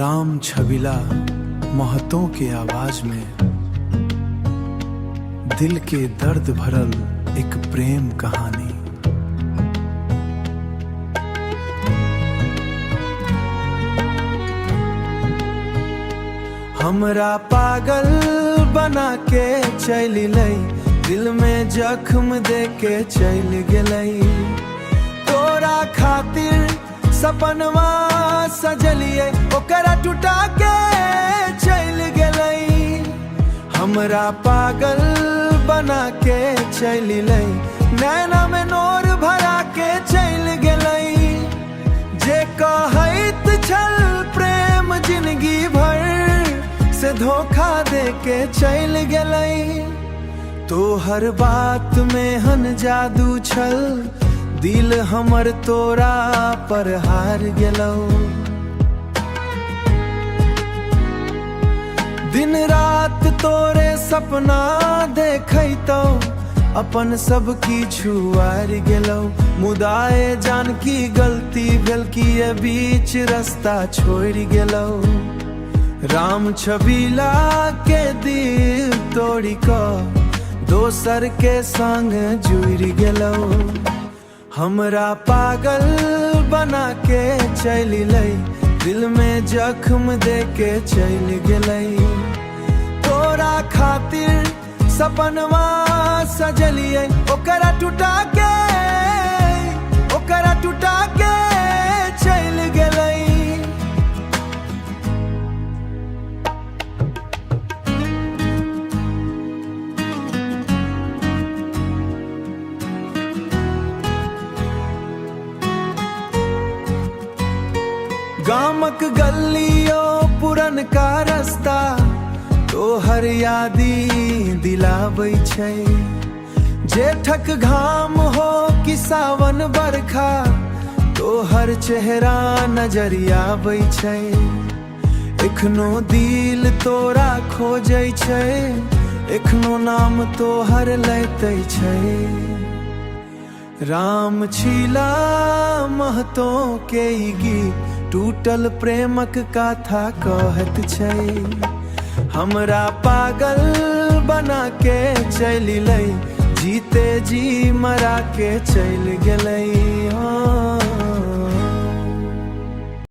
राम छबिला महतो के आवाज में दिल के दर्द भरल एक प्रेम कहानी। हमरा पागल बना के चलि लै, दिल में जख्म दे के चलि गेलै। तोरा खातिर सपनवा सजलिए, ओकरा टुटा के चलि गेलै। हमरा पागल बना के चलि लै, नैना में नोर भरा के चलि गेलै। जे कहैत छल प्रेम जिंदगी भर, से धोखा दे के चलि गेलै। तोहर बात में हन जादू छल, दिल हमर तोरा पर हार गेलौ। दिन रात तोरे सपना देखैतौ, अपन सब किछु हारि गेलौ। मुदा ए जान की गलती भेल की ए बीच रास्ता छोड़ि गेलौ। राम छबीला के दिल तोड़ि कऽ दोसर के संग जुड़ि गेलौ। हमरा पागल बना के चलि लै, दिल में जख्म दे के चलि गेलै। तोरा खातिर सपनवा सजलिए, ओकरा टुटा के, ओकरा टुटा के चलि गेलै। गामक गलियो पुरनका रास्ता तोहर यादी दिलाबै छै। जेठक घाम हो कि सावन बरखा, तोहर चेहरा नजरि आबै छै। एखनो दिल तोरा खोजै छै, एखनो नाम तोहर लैते छै। राम छीला महतो के ई गीत टूटल प्रेमक कथा कहत छै। हमरा पागल बना के चलि लै, जीते जी मरा के चलि गेलै।